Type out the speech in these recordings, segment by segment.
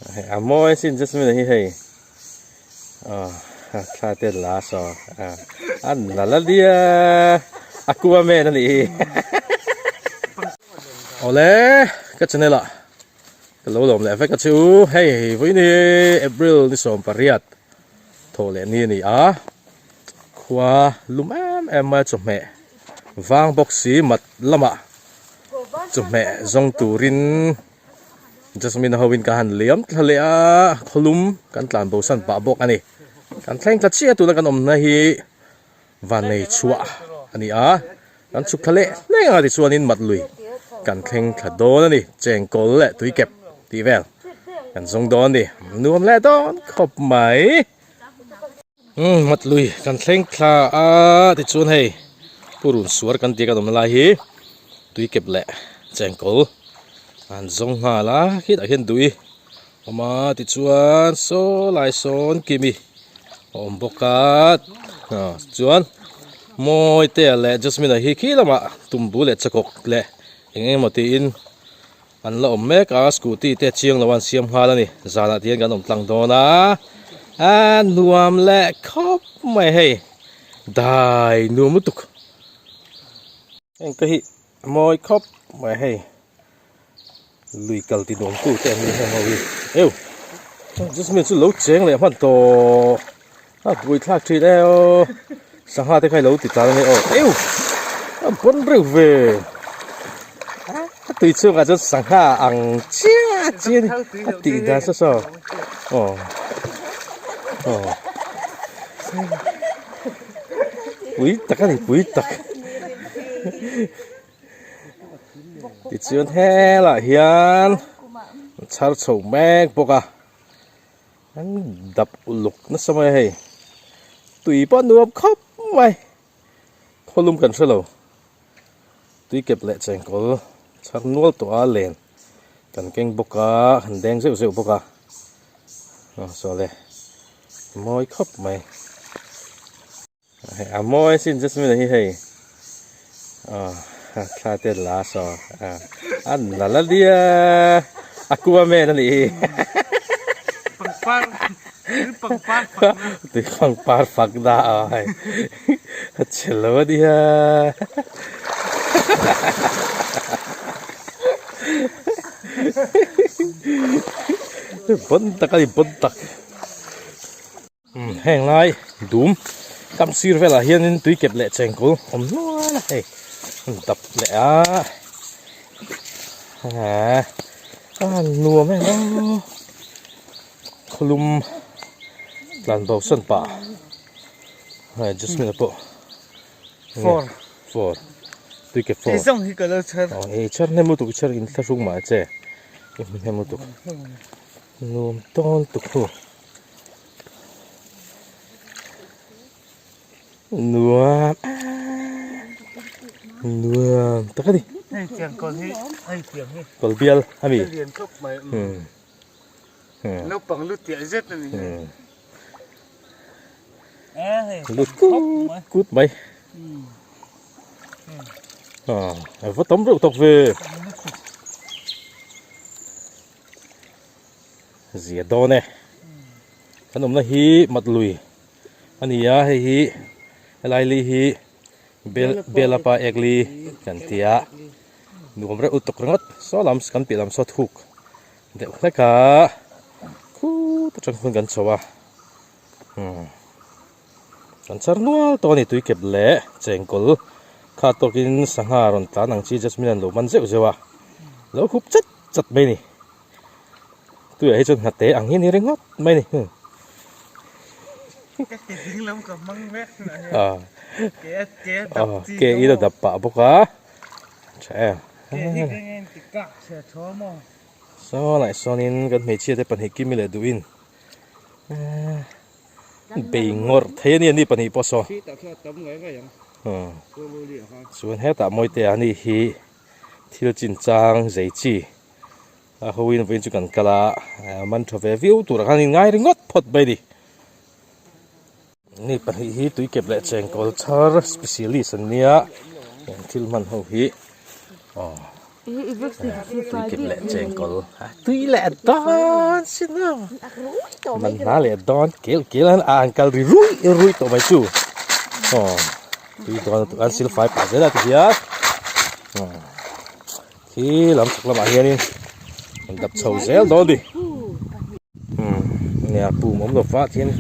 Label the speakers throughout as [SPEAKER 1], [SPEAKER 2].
[SPEAKER 1] Hei a mawi asin Jasmine hi hei aw thla te la saw a nalh a nia a kua men a nih hi awle ka channel ah ka lo lawm leh vek a chu hei vawiin hi April ni 18 thawh leh ni a ni a khua lum em em mai a chawhmeh vang bawk si mat lamah chawhmeh zawng turin. Jasmine ho in ka han liam thla leh a khawlum kan tlan bo san pah bawk a ni kan thleng thla chiah tuna kan awmna hi vannei chhuah a ni a kan chhuk thla leh hleng anga tichuanin mat lui kan thleng thla dawn a ni chengkawl leh tuikep tih vel kan zawng dawn a ni nuam leh dawn khawp mai. Umm mat lui kan thleng thla a tichuan hei purun suar kan tih kan awmna lai hi tuikep leh chengkawl an zawng nghal a khitah khian dui a awm a tichuan saw lai sawn kimi a awm bawk a ah chuan Mawitea leh Jasmine-a hi khi lamah tumbu leh chakawk leh eng eng emaw tiin An la awm mek a, scooty te chiang lo an siam nghal a ni. Zanah tihian kan awm tlang dawn a, a nuam leh khawp mai hei, dai nuam lutuk. Heng te hi a mawi khawp mai hei, lui kal ti nuam tu te an ni heng ho hi. Eu, Jasmine chu lo cheng leh hman tawh, a buai thlak thin e aw, sangha te kha i lo ti tlan a ni aw, eu, a bawn reuh ve. A tui chhungah chuan sangha ang chiah chiah a ni a tih dan saw saw aw aw pui tak a ni pui tak tichuan helaiah hian chhar chho mek bawk a an dap uluk nasa mai a hei tui pawh nuam khawp mai. Khawlum kan hre lo. Tuikep leh chengkawl chhar nual tawh a len kan keng bawk a, han deng zeuh zeuh bawk a. Aw saw le, a mawi khawp mai. Hei a mawi asin Jasmine hi hei. Aw thla te la saw a nalh a nia a kua men a nih hi.
[SPEAKER 2] Pangpar pangpar fak na.
[SPEAKER 1] Tui pangpar fak na a hei. A che lo a nia. Bon tak a ni bon tak. Heng lai dum kam sir velah hianin tui kep leh chengkawl awm hnuai a hei an dap leh a a nuam em a khawlum tlan bo sawn pah hei Jasmine pawh
[SPEAKER 2] four
[SPEAKER 1] four tui kep four
[SPEAKER 2] hei zawng hi ka lo chhar
[SPEAKER 1] aw hei chhar hnem lutuk chhar in thlahrung mah che i hmu hnem lutuk nuam tawn tuk hu. Nuam nuam tak a ni.
[SPEAKER 2] Hei tiang kawl hi hei tiang hi.
[SPEAKER 1] Kawl bial a mi.
[SPEAKER 2] Lian khawp mai. Naupang lu tiah zet a ni.
[SPEAKER 1] Lu kut kut mai. A va tam reuh tak ve. Zia dawn e. Kan awmna hi mat lui a ni a, hei hi helai li hi bel belapa ek li kan ti a, nuam reuh lutuk ringawt saw lam kan piah lam saw thuk deuh hlek a, khut atang khuan kan chho a, umm kan char nual tawh a ni tuikep leh chengkawl kha tawkin sangha rawn tlan ang chi Jasmine an lo man zeuh zeuh a, lo hup chat chat mai a ni. Tuiah hi chuan nghate ang hi a ni ringawt mai a ni.
[SPEAKER 2] Ka ke ding lam ka hmang vek na hian.
[SPEAKER 1] Ah.
[SPEAKER 2] Ke a ke a dap chi.
[SPEAKER 1] Ke in a dap pah bawk a. Tha em.
[SPEAKER 2] Ke hi ka ngen ti kak chhe tho maw.
[SPEAKER 1] Saw lai sawnin kan hmeichhia te pahnih kimi leh duhin. Bei ngawrh thei a ni ani pahnih pawh saw.
[SPEAKER 2] Khi tah khian a tam ngai ngai ang.
[SPEAKER 1] Chuan hetah Mawitea ani hi thil chinchang zei chi. A hoin vawiin chu kan kal a, man tha ve viau turah khan in ngai ringawt phawt mai a ni. Ni pahnih hi tuikep leh chengkawl chhar specialist an nia, heng thil hman ho hi aw. Tui kep leh chengkawl a tui leh dawn sin a man hna leh dawn kel kel an an kal ri rui rui tawh mai chu aw tui dawn lutuk an silfai pah zel a ti hian khi lam chhak lamah hianin an dap chho zel dawn a ni nia pum awm lo va tin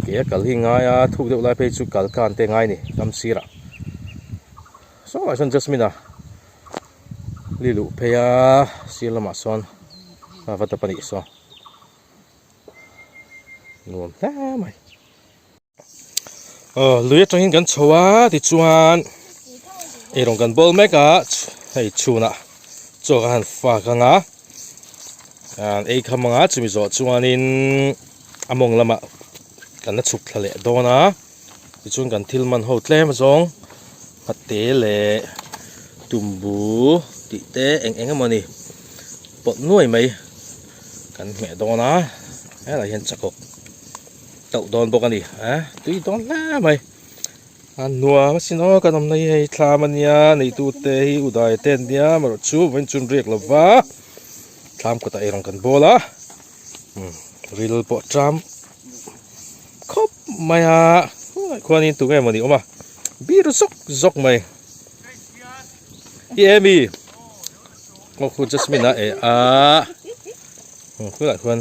[SPEAKER 1] ke a kal hi ngai a thuk deuh lai phei chu kal kan te ngai a ni kam sirah saw ah sawn Jasmine a. Li luh phei a sir lamah sawn a va tap a nih saw nuam hle mai aw lui atangin kan chho a tichuan eirawng kan bawl mek a hei chhunah chaw ka han fak ang a an ei kham ang a chumi zawh chuanin a mawng lamah kan la chhuk thla leh dawn a. Tichuan kan thil man ho tlem zawng hate leh tumbu tih te eng eng emaw ni pawlh nuai mai kan hmeh dawn a helai hian chakawk tauh dawn bawk a ni a tui dawn hle mai a nuam asin aw kan awmna hi hei thlam ania neitu te hi udai te an nia amaherawhchu vawiin chu an riak lova thlam kawtah eirawng kan bawl a ril pawh ṭam. Khawp mai a khuanin tunge mawni awm a bir zawk zawk mai i emi aw khu jasmine a e a khulai khuan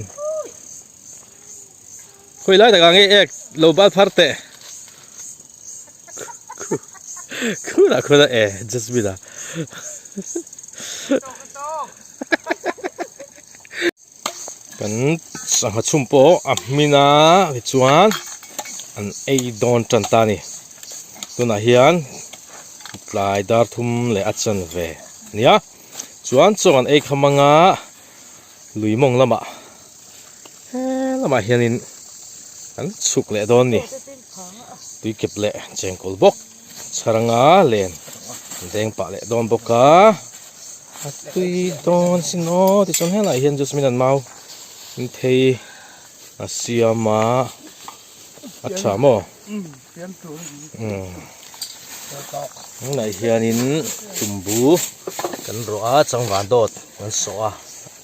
[SPEAKER 1] khawi lai takah nge ek lo bal phar teh khulai khuan a e jasmine a. Kan sangha chhum pawh a hmin a tichuan an ei dawn tan ta a ni tunah hian tlai dar thum leh a chanve a ni a chuan chaw an ei kham anga lui mawng lamah he lamah hianin an chhuk leh dawn a ni tui kep leh chengkawl bawk chhar anga len an deng pah leh dawn bawk a. A tui dawn sin aw tichuan helaiah hian jasmine an mau in thei a siam a a tha maw tunah hianin tumbu kan rawh a changvan dawt kan sawh a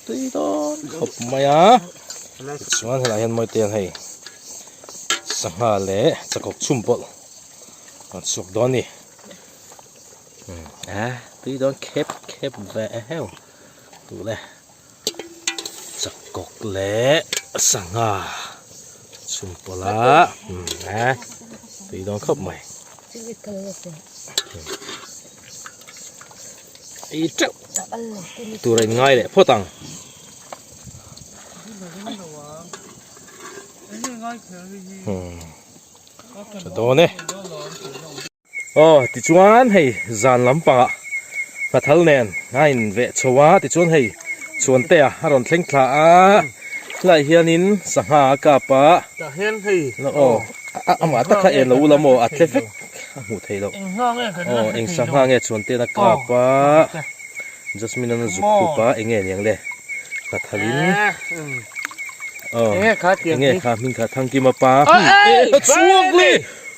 [SPEAKER 1] tui dawn khawp mai a tichuan helaiah hian mawi te hian hei sangha leh chakawk chhum pawlh an chhuak dawn a ni. A tui dawn khep khep ve heuh duh le chakawk leh sangha chhum pawlh a a tui dawn khawp mai ei teuh tur a in ngai leh phawt ang. Tha dawn e. Aw tichuan hei zan lampangah hnathal nen a in veh chho a tichuan hei chhuante a a rawn thleng thla a helaiah hianin sangha a kap a aw amah tak kha en lo ula maw a tle vek a hmuh theih loh aw eng sangha nge chhuante a kap a Jasmine an a zuk khup a eng nge niang le hnathalin aw eng nge kha hming kha Thangkima pa a chhuak le.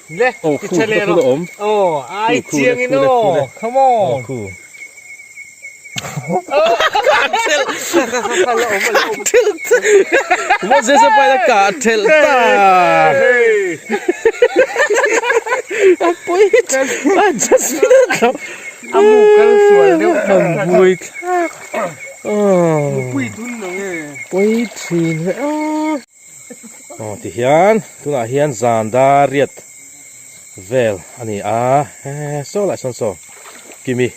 [SPEAKER 2] Le,
[SPEAKER 1] Oh,
[SPEAKER 2] ti
[SPEAKER 1] khu,
[SPEAKER 2] tha le
[SPEAKER 1] khu la awm.
[SPEAKER 2] Oh, ai
[SPEAKER 1] Khu, khu,
[SPEAKER 2] chiang in
[SPEAKER 1] khu le, khu le.
[SPEAKER 2] oh. Come on.
[SPEAKER 1] Oh, khu.
[SPEAKER 2] Kha la awm, la awm.
[SPEAKER 1] Thel Moses a paina ka thel ta.
[SPEAKER 2] Hey.
[SPEAKER 1] A pui. A Jasmine a tlo.
[SPEAKER 2] A mu kal sual deuh.
[SPEAKER 1] A bui thlak. Oh.
[SPEAKER 2] Pui thun lo nge.
[SPEAKER 1] Pui thin ve. Oh. Aw tihian tunah hian zan dar riat vel a ni a he saw lah sawn saw kimi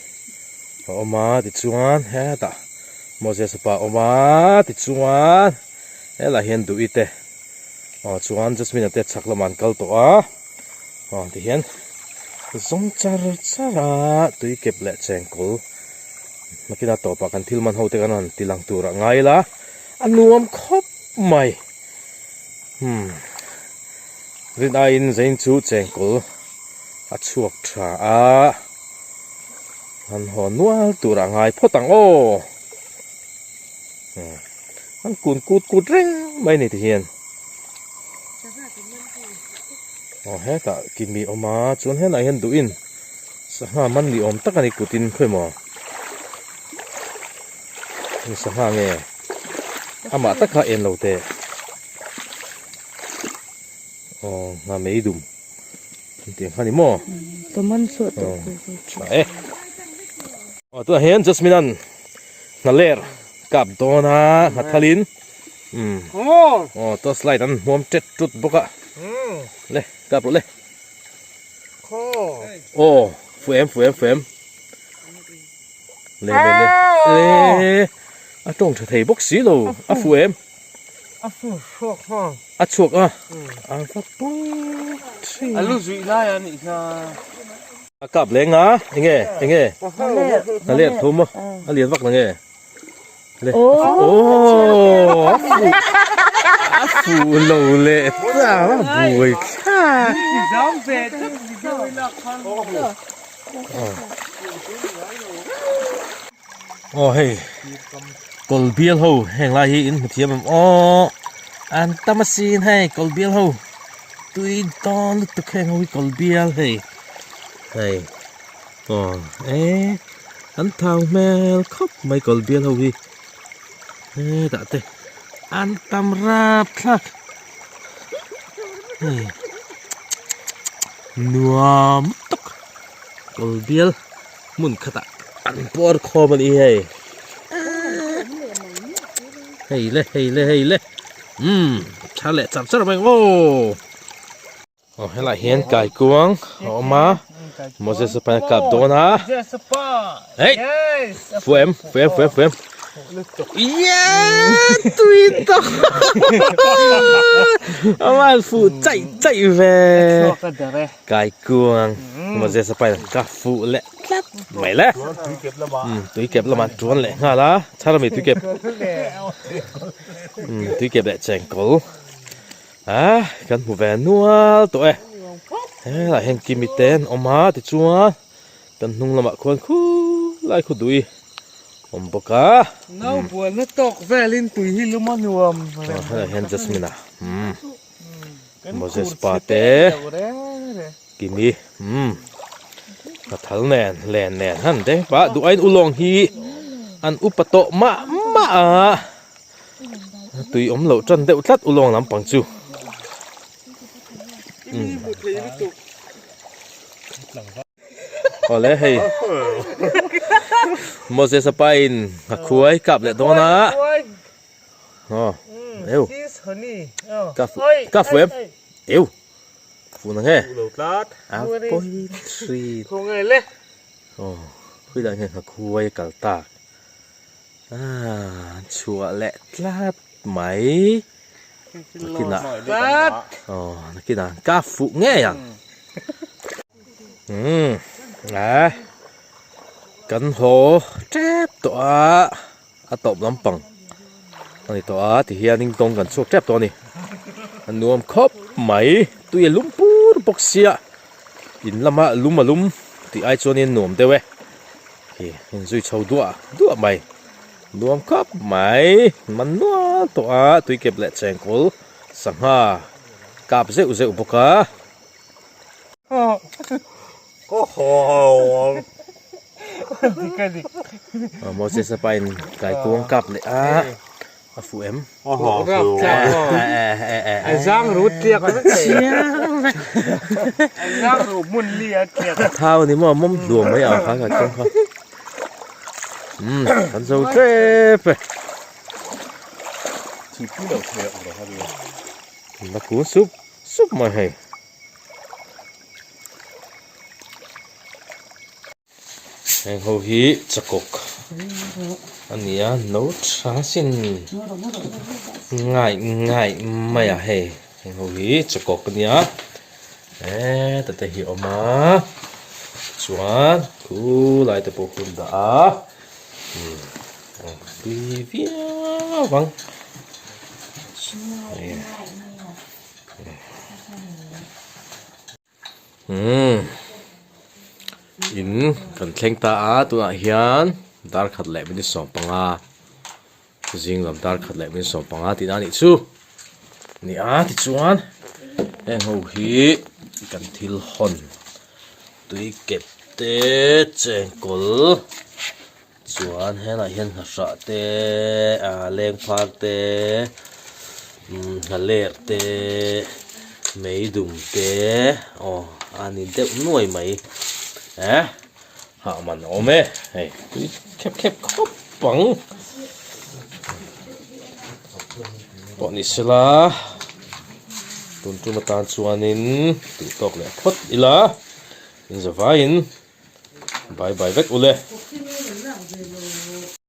[SPEAKER 1] a awm a tichuan hetah Moses pa a awm a tichuan helaiah hian duhi te aw chuan Jasmine a te chhak lamah an kal tawh a aw tihian zawng char char a tui kep leh chengkawl nakinah tawpah kan thil man ho te kan han ti lang tur ah ngai ila. A nuam khawp mai hmm rin aiin zain chu chengkawl a chhuak tha a an haw nual tur a ngai phawt ang aw hmm an kun kut kut reng mai ni tihian aw hetah kimi awm a chuan helaiah hian duhin sangha man ni awm tak a ni kutin khawimaw. Eng sangha nge? Amah tak kha en lo teh. Aw ngha mei dum an tih ang kha ni maw?
[SPEAKER 3] Ka man chhuah tawh khu khu
[SPEAKER 1] tha e. Aw tunah hian Jasmine an hna ler kap dawn a hna thalin umm aw torch light an hmuam tet tut bawk a le kap rawh le aw fu em fu em fu em le le le le a tawng tha thei bawk si lo a fu em
[SPEAKER 2] a fu chhuak ha
[SPEAKER 1] a chhuak a a va pawi thin
[SPEAKER 2] a lu zuih lai a nih kha
[SPEAKER 1] a kap leng a enge enge a ler tho maw a lian vak nange le oh a fu a fu lo le ta a buai thlak
[SPEAKER 2] zam ve tlat video i lak khan
[SPEAKER 1] Aw hei kawl bial ho heng lai hi in hmu thiam em aw an tam asin hei kawl bial ho tui dawn lutuk heng ho hi kawl bial hei hei aw e an thau hmel khawp mai kawl bial ho hi hetah te an tam rap thlak hei nuam tak kawl bial hmun khatah an puar khawm a ni hei hei le hei le hei le umm tha leh char char mai aw aw helai hian kaikuang a awm a Moses a pain a kap dawn a hei fu em fu em fu em fu em yeah tui tawk a van fu chaih chaih ve Kaikuang Moses a pain ka fuh leh tlat mai le. Tui kep lamah tuan leh nghal a, chhar ami tui kep. Tui kep leh chengkawl a kan hmu ve nual tawh e. Helaiah hian kimi te an awm a tichuan kan hnung lamah khuan khulai khaw dui awm bawk a.
[SPEAKER 2] Nau bualna tawk velin tui hi lum a nuam.
[SPEAKER 1] Helaiah hian Jasmine a. Moses pa te Kimi umm hnathal nen len nen han deng pah duh aiin ulawng hi an upa tawh mah mah a tui awm loh tan deuh tlat ulawng lampang chu awle hei Moses a pa in a khuai kap leh dawn a. Ờ, eu. Ka fu, ka fu em. Eu. Fu na nge. A poi thin. Aw, khui lah hian ka khuai kal tak. Ah, chhuah leh tlat mai. Nakinah. Aw, nakinah ka fuh ngei ang. Umm, ah. Kan haw tep tawh a. A tawp lampang a ni tawh a tihianin kawng kan chhuak tep tawh a ni a nuam khawp mai tui a lum pur bawk sia in lama lum a lum tih ai chuanin nuam deuh e ih inzui chho duah duah mai nuam khawp mai man nual tawh a tui kep leh chengkawl sangha kap zeuh zeuh bawk a. Moses a pain kaikuang kap leh a a fuh em
[SPEAKER 2] a zang ru tliak vek
[SPEAKER 1] chiang vek
[SPEAKER 2] a zang ru hmun li a tliak
[SPEAKER 1] thau ni maw mawm hluam mai ang kha kaikuang kha um kan zo tep e la kun sup sup mai hei Heng ho hi chakawk a ni a no tha sin ngai ngai mai a hei heng ho hi chakawk a nia heta te hi a awm a chuan khulai te pawh hun dah a tui viau ang. Umm in kan thleng ta a tunah hian dar khat leh minute 15 zing lam dar khat leh minute 15 tihna a nih chu ni a tichuan heng ho hi kan thil hawn tui kep te chengkawl. Chuan helaiah hian nghahrah te ah lengphar te umm nghaler te meidum te aw a ni deuh nuai mai eh hah man a awm e hei tui khep khep khawp ang pawh ni sela tun tum atan chuanin duh tawk leh phawt ila in zavaiin. Bye bye vek ule.